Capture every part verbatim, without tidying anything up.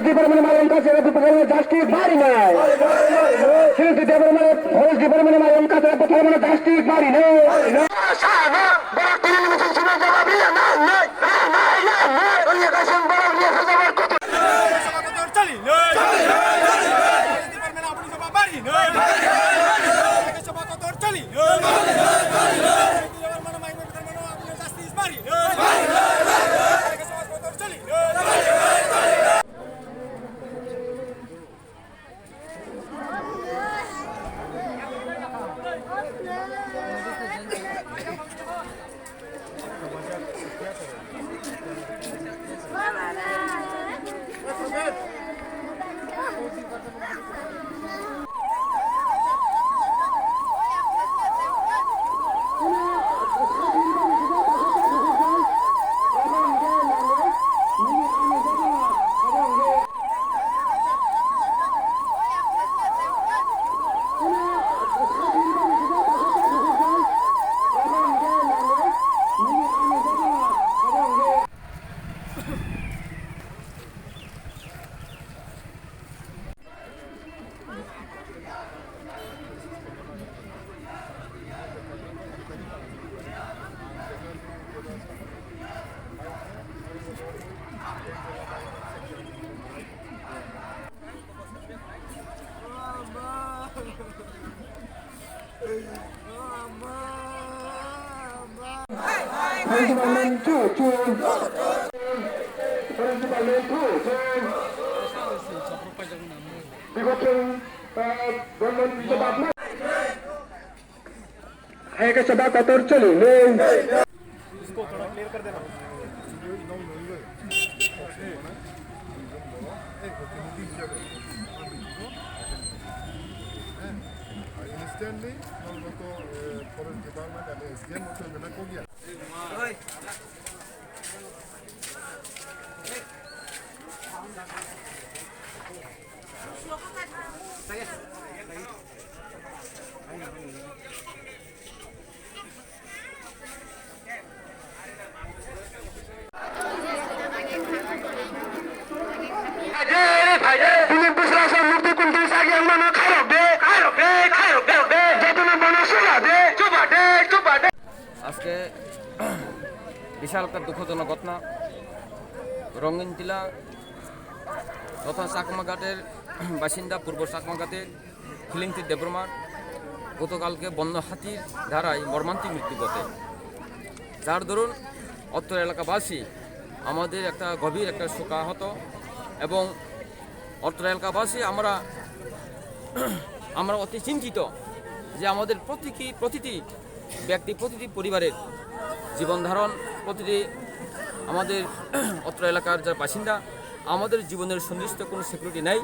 Department malum kasera buthar mano justice bari nai. Sri Department, Forest Department malum kasera buthar mano justice bari nai. Sana, borak tini ni musim suna jawab iya, nai, nai, nai, nai, nai. Iya kasih borak dia saja berkutu. Department apni jawab bari nai. Department apni justice bari nai. Principal man two, two. Principal man two, two. Bigothon, uh, government jawab na. Hai ka sabha kotor choli nei. Instantly, nono to, eh, forest department and S D M motho gana kogya. Philip Biswas murti kunti sagi ang mano khairok de, khairok de, khairok de, khairok de. Jotono bono suba de, suba de, suba de. আজকে বিশাল একটা দুঃখজনক ঘটনা। রঙিনটিলা তথা চাকমাঘাটের বাসিন্দা, পূর্ব চাকমাঘাটের খিলিংতি দেববর্মার গতকালকে বন্য হাতির দ্বারাই মর্মান্তিক মৃত্যু ঘটে, যার দরুন অত্র এলাকাবাসী আমাদের একটা গভীর একটা শোকাহত এবং অত্র এলাকাবাসী আমরা, আমরা অতি চিন্তিত যে আমাদের প্রতিটি, প্রতিটি ব্যক্তি, প্রতিটি পরিবারের জীবন ধারণ, প্রতিটি আমাদের অত্র এলাকার যারা বাসিন্দা, আমাদের জীবনের সুনিশ্চিত কোনো সিকিউরিটি নেই।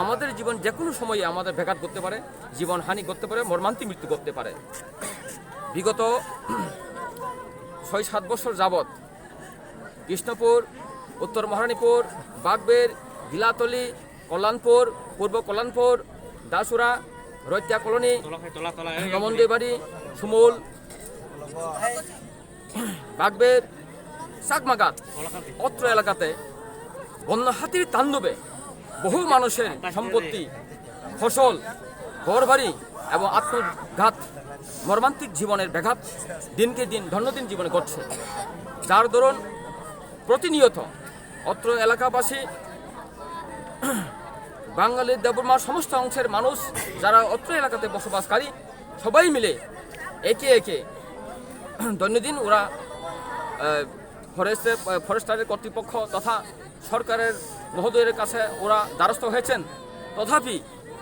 আমাদের জীবন যে কোনো সময়ে আমাদের ব্যাঘাত ঘটতে পারে, জীবন হানি ঘটতে পারে, মর্মান্তিক মৃত্যু ঘটতে পারে। বিগত ছয় সাত বছর যাবৎ কৃষ্ণপুর, উত্তর মহারানীপুর, বাগবের, গিলাতলি, কল্যাণপুর, পূর্ব কল্যাণপুর, দাসুরা, রৈতিয়া কলোনি, নমনদৈবাড়ি, সুমুল, বাগবের, চাকমাঘাট অত্র এলাকাতে বন্য হাতির তাণ্ডবে বহু মানুষের সম্পত্তি, ফসল, ঘরবাড়ি এবং আত্মঘাত, মর্মান্তিক জীবনের ব্যাঘাত দিনকে দিন দৈনন্দিন জীবনে ঘটছে, যার দরুন প্রতিনিয়ত অত্র এলাকাবাসী, বাঙালি দেববর্মার সমস্ত অংশের মানুষ যারা অত্র এলাকাতে বসবাসকারী, সবাই মিলে একে একে দৈনন্দিন ওরা, আহ, ফরেস্টের, আহ, ফরেস্টারের কর্তৃপক্ষ তথা সরকারের মহোদয়ের কাছে ওরা দ্বারস্থ হয়েছেন, তথাপি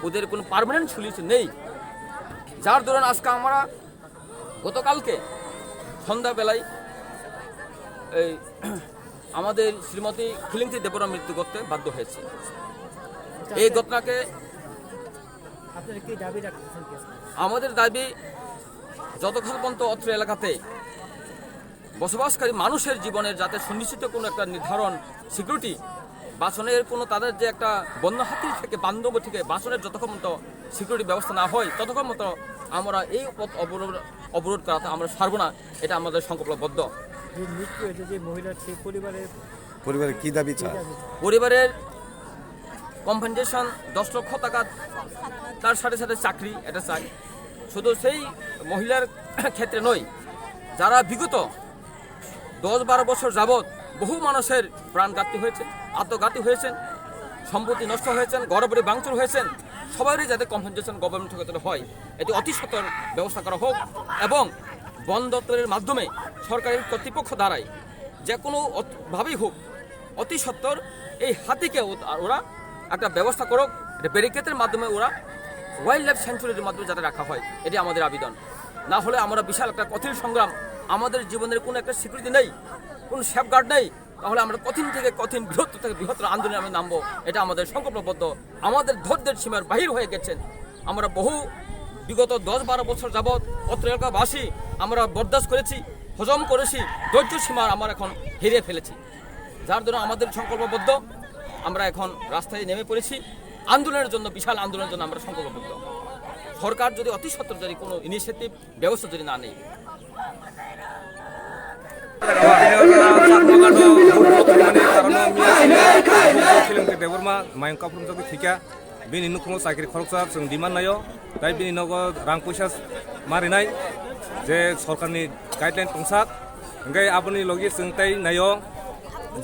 ওদের কোনো পার্মানেন্ট সলিউশন নেই, যার দরুন আজকে আমরা গতকালকে সন্ধ্যাবেলায় এই আমাদের শ্রীমতী খিলিংতি দেববর্মা মৃত্যু করতে বাধ্য হয়েছে। এই ঘটনাকে আপনারা কি দাবি রাখতেছেন কি আজকে? আমাদের দাবি, যতক্ষণ পর্যন্ত অত্র এলাকাতে বসবাসকারী মানুষের জীবনের যাতে সুনিশ্চিত কোনো একটা নির্ধারণ, সিকিউরিটি, বাসনের কোনো তাদের যে একটা বন্য হাতির থেকে বান্ধব থেকে বাসনের যতক্ষণ পর্যন্ত সিকিউরিটি ব্যবস্থা না হয়, ততক্ষণ পর্যন্ত আমরা এই পথ অবরোধ, অবরোধ করাতে আমরা ছাড়বো না, এটা আমাদের সংকল্পবদ্ধ। যে মৃত্যু হয়েছে, যে মহিলার, সেই পরিবারের পরিবারের কি দাবি কি চায়? দাবি চায়? পরিবারের কম্পেনসেশন দশ লক্ষ টাকা, তার সাথে সাথে চাকরি, এটা চাই। শুধু সেই মহিলার ক্ষেত্রে নয়, যারা বিগত দশ বারো বছর যাবৎ বহু মানুষের প্রাণঘাতী হয়েছে, আত্মঘাতী হয়েছেন, সম্পত্তি নষ্ট হয়েছেন, ঘরবাড়ি ভাঙচুর হয়েছেন, সবারই যাতে কম্পেনসেশন গভর্নমেন্ট থেকে যাতে হয়, এটি অতি সত্বর ব্যবস্থা করা হোক। এবং বন দপ্তরের মাধ্যমে সরকারি কর্তৃপক্ষ দ্বারাই যে কোনো অত-, ভাবেই হোক, অতি সত্বর এই হাতিকে ও-, ওরা একটা ব্যবস্থা করুক, একটা ব্যারিকেডের মাধ্যমে ওরা ওয়াইল্ড লাইফ স্যাংচুয়ারির মাধ্যমে যাতে রাখা হয়, এটি আমাদের আবেদন। না হলে আমরা বিশাল একটা কঠিন সংগ্রাম, আমাদের জীবনের কোনো একটা সিকিউরিটি নেই, কোনো সেফগার্ড নেই, তাহলে আমরা কঠিন থেকে কঠিন, বৃহত্তর থেকে বৃহত্তর আন্দোলনে আমরা নামবো, এটা আমাদের সংকল্পবদ্ধ। আমাদের ধৈর্যের সীমার বাহির হয়ে গেছেন। আমরা বহু বিগত দশ বারো বছর যাবৎ অত্র এলাকাবাসী আমরা বরদাস্ত করেছি, হজম করেছি, ধৈর্য সীমা আমরা এখন হেরিয়ে ফেলেছি। যার জন্য আমাদের সংকল্পবদ্ধ, আমরা এখন রাস্তায় নেমে পড়েছি আন্দোলনের জন্য, বিশাল আন্দোলনের জন্য আমরা সংকল্পবদ্ধ। সরকার যদি অতি সত্বর যদি কোনো ইনিশিয়েটিভ ব্যবস্থা যদি না নেয়। Debbarma mayung kaphrum jagwi thika, bini nukhungo chakri khoroksa chwng demand naio, tai bini nogo rang puisa ma rinai, je sorkarni guideline tongsak, hwnkhe aboni logi chwng tai naio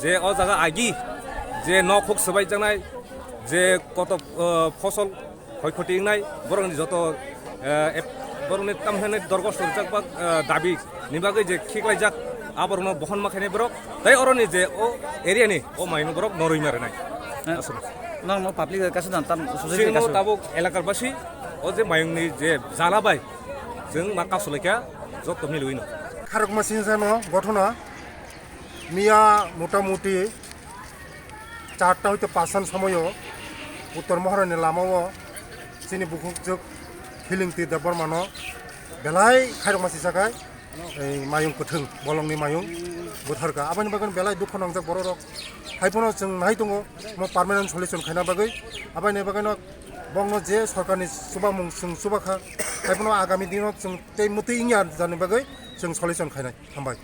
je o jaga agi je nok huk swbaijaknai, je koto, ah, phosol khoi khoti wngnai, borokni joto, eh, ep-, borokni tamhinani dorgo swijak ba, eh, dabi ni bagwi je khiklaijak, aborokno bohon ma khainai borok, tai oroni je o area ni o mayung borok norwi ma rwnai. Eh, aswk. Norok no public kasu dan tam society Chwng no kasu. Tabuk elakar basi o je mayung ni je jala bai chwng ma kasu laikha joto milwi no. Kharokma sinsa no gothona miya motamuti charta hoite pachta ni somoio Uttor Mohorani lamao chini bukhukjwk Khilingti Debbarmano belai khairokma sisakhai, ei mayung kwthwng, bolongni mayung bwtharkha. Aboni bagwi belai dukho nangjak bororok. Haiphano chwng nai tongo, omo permanent solution khaina bagwi. Aboni bagwino bongno je sorkarni chubamung chwng chubakha, haiphano agami dino chwng tei mwtwi wngya jani bagwi chwng solution khainai. Hambai.